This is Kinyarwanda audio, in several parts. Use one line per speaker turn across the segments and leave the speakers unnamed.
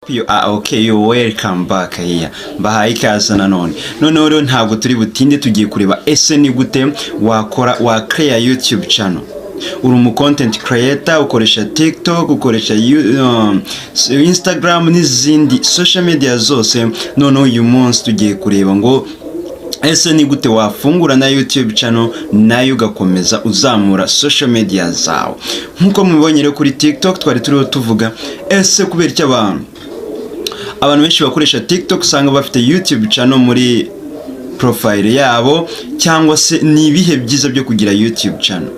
You are okay, you welcome back here. Mbahaye ikaze nanone. Noneho rero ntabwo turi butinde, tugiye kureba ese ni gute wakora wa create YouTube channel. Uri umu content creator, ukoresha TikTok, ukoresha Instagram n'izindi social media zose. Noneho uyu munsi tugiye kureba ngo ese ni gute wafungura na YouTube channel nayo, ugakomeza uzamura social media zawe. Nk'uko mubibonye rero kuri TikTok, twari turiho tuvuga ese kubera icyo abantu benshi bakoresha TikTok usanga bafite YouTube channel muri profile yabo, cyangwa se ni ibihe byiza byo kugira YouTube channel.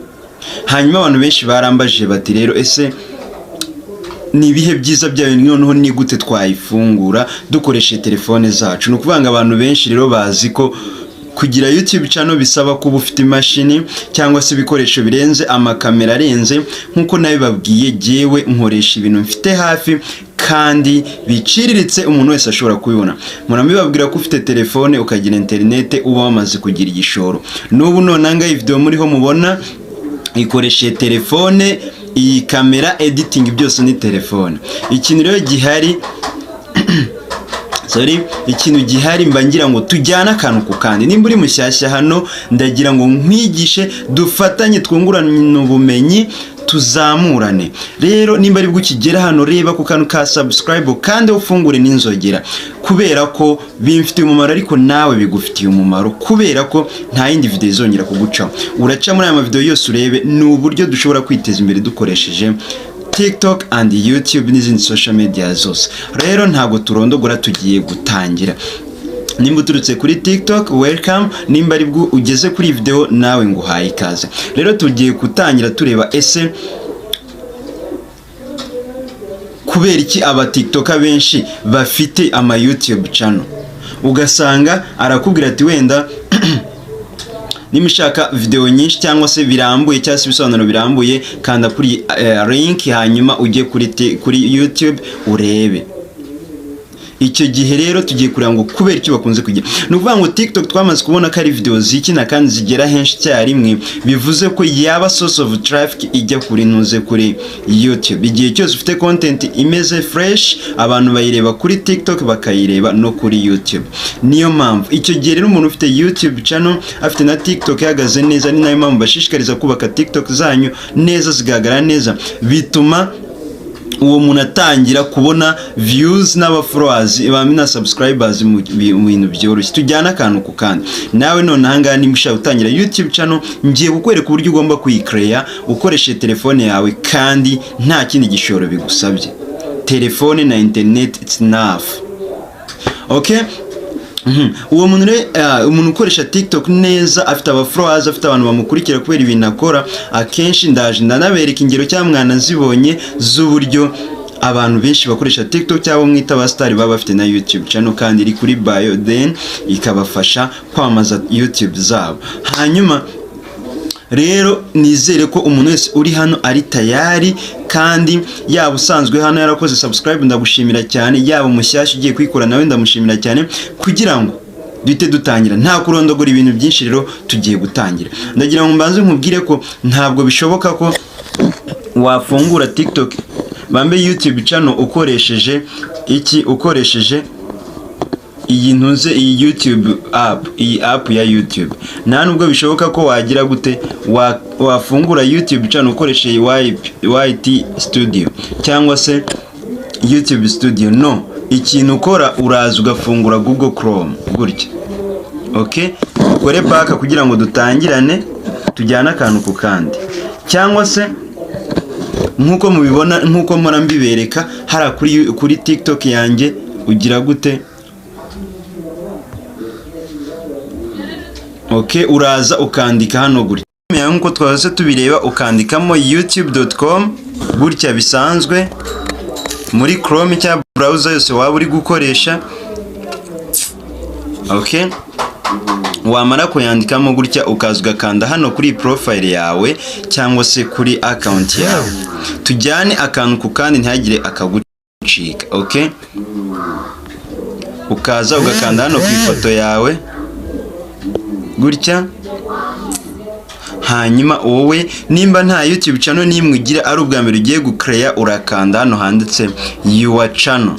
Hanyuma abantu benshi barambajije bati: "Rero ese ni ibihe byiza byayo? Noneho ni gute twayifungura dukoresheje telefone zacu?" Ni ukuvuga ngo abantu benshi rero bazi ko kugira YouTube channel bisaba kuba ufite imashini cyangwa se ibikoresho birenze, amakamera arenze. Nk'uko nabibabwiye, jyewe nkoresha ibintu mfite hafi kandi biciriritse, umuntu wese ashobora kubibona. Muramubibabwira ko ufite telefone, ukagira interinete, uba wamaze kugira igishoro. N'ubu none iyi video muriho mubona ikoresheje telefone, iyi kamera, editing, byose ni telefone. Ikintu rero gihari, sorry, ikintu gihari, mba ngira ngo tujyane akantu ku kandi. Nimba uri mushyashya hano, ndagira ngo nkwigishe, dufatanye, twungurane ubumenyi, tuzamurane. Rero nimba aribwo ukigera hano, reba ku kantu ka subscribe kandi ufungure n'inzogera, kubera ko bimfitiye umumaro, ariko nawe bigufitiye umumaro, kubera ko nta yindi video izongera kugucaho. Uraca muri aya mavideo yose urebe ni uburyo dushobora kwiteza imbere dukoresheje TikTok and YouTube n'izindi social media zose. Rero ntabwo turondogora, tugiye gutangira. Nimba uturutse kuri TikTok, welcome. Nimba aribwo ugeze kuri iyi video, nawe nguhaye ikaze. Rero tugiye gutangira tureba ese kubera iki aba TikToker benshi bafite ama YouTube channel. Ugasanga arakubwira ati: "Wenda niba ushaka video nyinshi cyangwa se birambuye cyangwa se ibisobanuro birambuye, kanda kuri link, hanyuma ujye kuri YouTube urebe." Icyo gihe rero tugiye kureba ngo kubera icyo bakunze kugira. Ni ukuvuga ngo TikTok twamaze kubona ko ari video zikina kandi zigera henshi icyarimwe, bivuze ko yaba source of traffic ijya kuri ntuze, kuri YouTube. Igihe cyose ufite content imeze fresh, abantu bayireba kuri TikTok, bakayireba no kuri YouTube. Niyo mpamvu icyo gihe rero umuntu ufite YouTube channel afite na TikTok ihagaze neza, ni nayo mpamvu bashishikariza kubaka TikTok zanyu neza, zigaragara neza, bituma uwo muntu atangira kubona views n'aba followers bamwe na subscribers mu bintu byoroshye. Tujyana akantu ku kandi. Nawe none ahangaha, nimba ushaka gutangira YouTube channel, ngiye kukwereka uburyo ugomba kuyicreya ukoresheje telefone yawe kandi nta kindi gishoro bigusabye. Telefone na internet, it's enough, okay? Uwo muntu rero, umuntu ukoresha TikTok neza, afite aba followers, afite abantu bamukurikira kubera ibintu akora, akenshi ndaje ndanabereka ingero cyangwa mwanazibonye z'uburyo abantu benshi bakoresha TikTok cyangwa mwita abasitari baba bafite na YouTube channel kandi iri kuri bio, then ikabafasha kwamamaza YouTube zabo. Hanyuma rero nizere ko umuntu wese uri hano ari tayari, kandi yaba usanzwe hano yarakoze subscribe, ndagushimira cyane, yaba umushyashya ugiye kuyikora, nawe ndamushimira cyane. Kugira ngo duhite dutangira nta kurondogora ibintu byinshi, rero tugiye gutangira. Ndagira ngo mbanze nkubwire ko ntabwo bishoboka ko wafungura TikTok bambe YouTube channel ukoresheje iki, ukoresheje iyi ntuze, iyi YouTube app, iyi app ya YouTube. Nta nubwo bishoboka ko wagira gute, wafungura YouTube channel ukoresheje YT Studio cyangwa se YouTube Studio. No ikintu ukora, uraza ugafungura Google Chrome gutya. Okay, ukore back kugira ngo dutangirane, tujyane akantu ku kandi, cyangwa se nk'uko mubibona, nk'uko mpora mbibereka hariya kuri TikTok yanjye, ugira gute? Okay, uraza ukandika hano gutya nk'uko twahoze tubireba, ukandikamo youtube.com gutya bisanzwe muri Chrome cyangwa browser yose waba uri gukoresha. Okay, wamara kuyandikamo gutya, ukaza ugakanda hano kuri profile yawe cyangwa se kuri account yawe. Tujyane akantu ku kandi, ntihagire akagucika. Okay, ukaza ugakanda hano ku ifoto yawe gutya. Hanyuma wowe nimba nta YouTube channel n'imwe ugira, ari ubwa mbere ugiye gucreya, urakanda hano handitse "Your channel".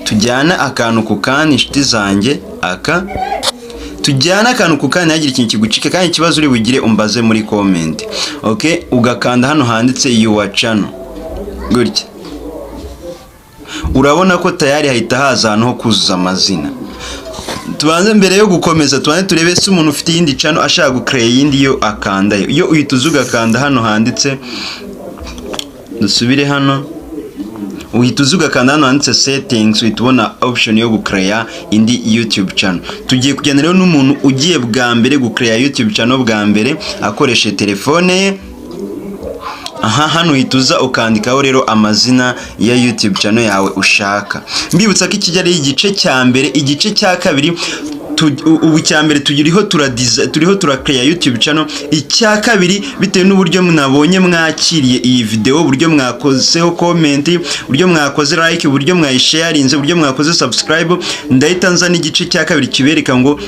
Tujyana akantu ku kandi, inshuti zanjye, aka tujyana akantu ku kandi, ntihagire ikintu kigucika. Kandi ikibazo uri bugire umbaze muri comment. Okay, ugakanda hano handitse "Your channel" gutya. Urabona ko tayari hahita haza ahantu ho kuzuza amazina. Tubanze, mbere yo gukomeza, tubanze turebe se umuntu ufite iyindi channel ashaka gucreate iyindi, yo akandayo? Iyo uhita uza ugakanda hano handitse, dusubire hano, uhita uza ugakanda hano handitse "Settings", uhita ubona option yo gucreate indi YouTube channel. Tugiye kugenda rero n'umuntu ugiye bwa mbere gucreate YouTube channel bwa mbere akoresheje telefone ye. Aha hano uhita uza ukandikaho rero amazina ya YouTube channel yawe ushaka. Mbibutsa ko iki ari igice cya mbere. Igice cya kabiri, ubu cya mbere turiho turadiza, turiho turacreate YouTube channel. Icya kabiri, bitewe n'uburyo mwabonye mwakiriye iyi video, uburyo mwakozeho comment, uburyo mwakoze like, uburyo mwayisharinze, uburyo mwakoze subscribe, ndahita nza n'igice cya kabiri kibereka ngo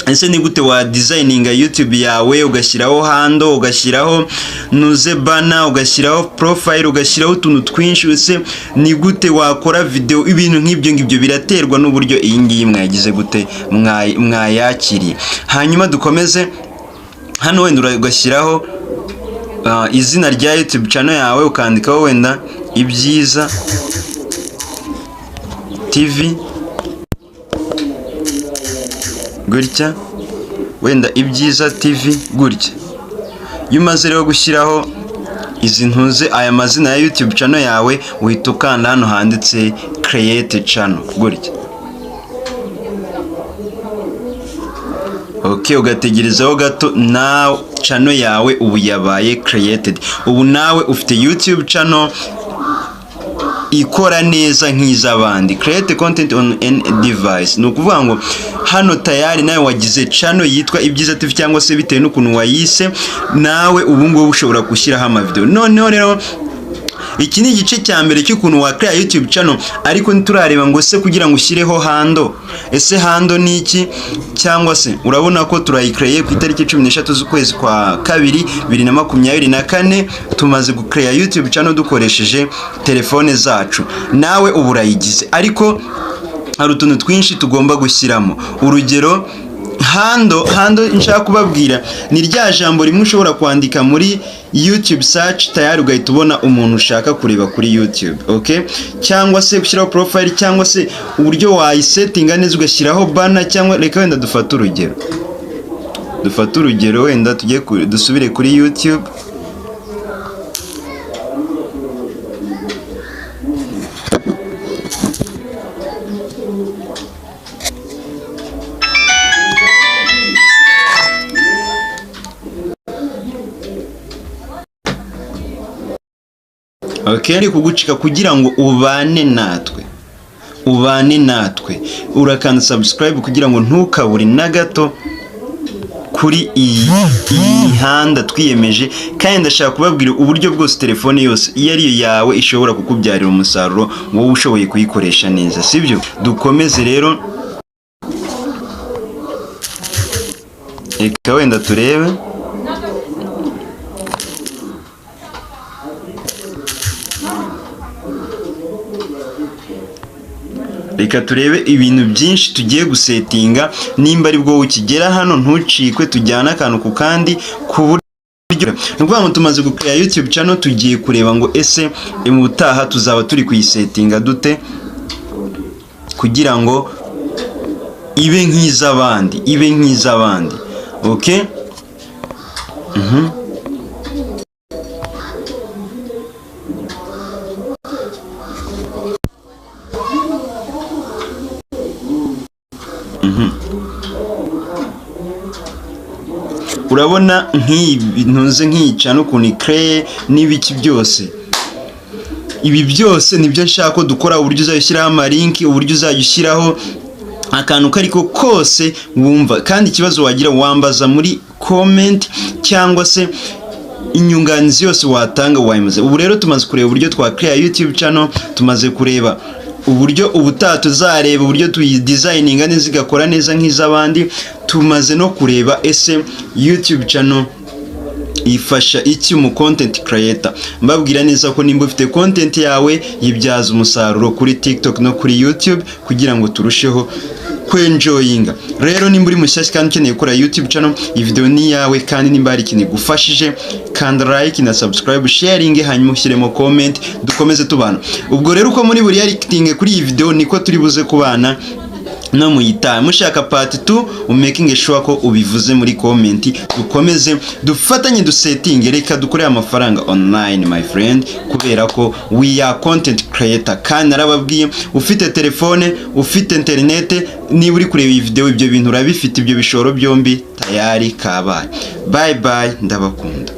ese ni gute wa designinga YouTube yawe, ugashyiraho handle, ugashyiraho nuze banner, ugashyiraho profile, ugashyiraho utuntu twinshi. Ese ni gute wakora video? Ibintu nk'ibyo ngibyo biraterwa n'uburyo iyi ngiyi mwagize gute, mwayakiriye. Hanyuma dukomeze. Hano wenda ugashyiraho izina rya YouTube channel yawe, ukandikaho wenda Ibyiza TV gutya, wenda Ibyiza TV gutya. Iyo umaze rero gushyiraho izi ntuze, aya mazina ya YouTube channel yawe, uhita ukanda hano handitse "Create channel" gutya. Okay, ugategerezaho gato. Nawe channel yawe ubu yabaye created. Ubu nawe ufite YouTube channel ikora neza nk'iz'abandi. Create content on any device, ni ukuvuga ngo hano tayari nawe wagize channel yitwa Ibyiza TV, cyangwa se bitewe n'ukuntu wayise, nawe ubu ngubu ushobora gushyiraho amavideo. Noneho rero iki ni igice cya mbere cy'ukuntu wakreya YouTube channel, ariko ntiturareba ngo ese kugira ngo ushyireho handle, ese handle ni iki? Cyangwa se urabona ko turayikreye ku itariki 13 z'ukwezi kwa kabiri 2024. Tumaze gukreya YouTube channel dukoresheje telefone zacu. Nawe ubu urayigize, ariko hari utuntu twinshi tugomba gushyiramo. Urugero handle. Handle nshaka kubabwira ni rya jambo rimwe ushobora kwandika muri YouTube search, tayari ugahita ubona umuntu ushaka kureba kuri YouTube. Okay, cyangwa se gushyiraho profile, cyangwa se uburyo wayisetinga neza, ugashyiraho banner. Cyangwa reka wenda dufate urugero, wenda tujye dusubire kuri YouTube. Okay, ari kugucika. Kugira ngo ubane natwe, urakanda subscribe kugira ngo ntukabure na gato kuri iyi mihanda twiyemeje. Kandi ndashaka kubabwira uburyo bwose telefone yose iyo ari yo yawe ishobora kukubyarira umusaruro, wowe ushoboye kuyikoresha neza, sibyo? Dukomeze rero. Reka wenda turebe. Reka turebe ibintu byinshi tugiye gusetinga. Nimba ari bwo ukigera hano, ntucikwe, tujyane akantu ku kandi, ku buryo ni ukuvuga ngo tumaze gukora YouTube channel, tugiye kureba ngo ese mu butaha tuzaba turi kuyisetinga dute kugira ngo ibe nk'iz'abandi, ibe nk'iz'abandi. Okay. Urabona nk'iyi ntuze, nk'iyi channel ukuntu ikreye n'ibiki byose. Ibi byose nibyo nshaka ko dukora: uburyo uzajya ushyiraho amalinki, uburyo uzajya ushyiraho akantu ko ariko kose wumva. Kandi ikibazo wagira wambaza muri comment, cyangwa se inyunganizi yose watanga wayimaze. Ubu rero tumaze kureba uburyo twakreya YouTube channel, tumaze kureba uburyo ubutaha tuzareba uburyo tuyidesigninga neza igakora neza nk'iz'abandi, tumaze no kureba ese YouTube channel Ifasha iki umu content creator? Mbabwira neza ko nimba ufite content yawe, yibyaza umusaruro kuri TikTok no kuri YouTube kugira ngo turusheho kwenjoyinga. Rero nimba uri mushyashya kandi ukeneye gukora YouTube channel, iyi video ni iyawe. Kandi nimba hari ikintu igufashije, kanda like na subscribe, sharing, hanyuma ushyiremo comment, dukomeze tubana. Ubwo rero uko muri buri reacting kuri iyi video, niko turi buze kubana no muyitaha. Mushaka part 2, umaking sure ko ubivuze muri comment, dukomeze dufatanye, dusetinge. Reka dukorere amafaranga online, my friend, kubera ko we are content creator. Kandi narababwiye, ufite telefone, ufite internet, niba uri kureba iyi video, ibyo bintu urabifite, ibyo bishoro byombi tayari kabaye. Bye bye, ndabakunda.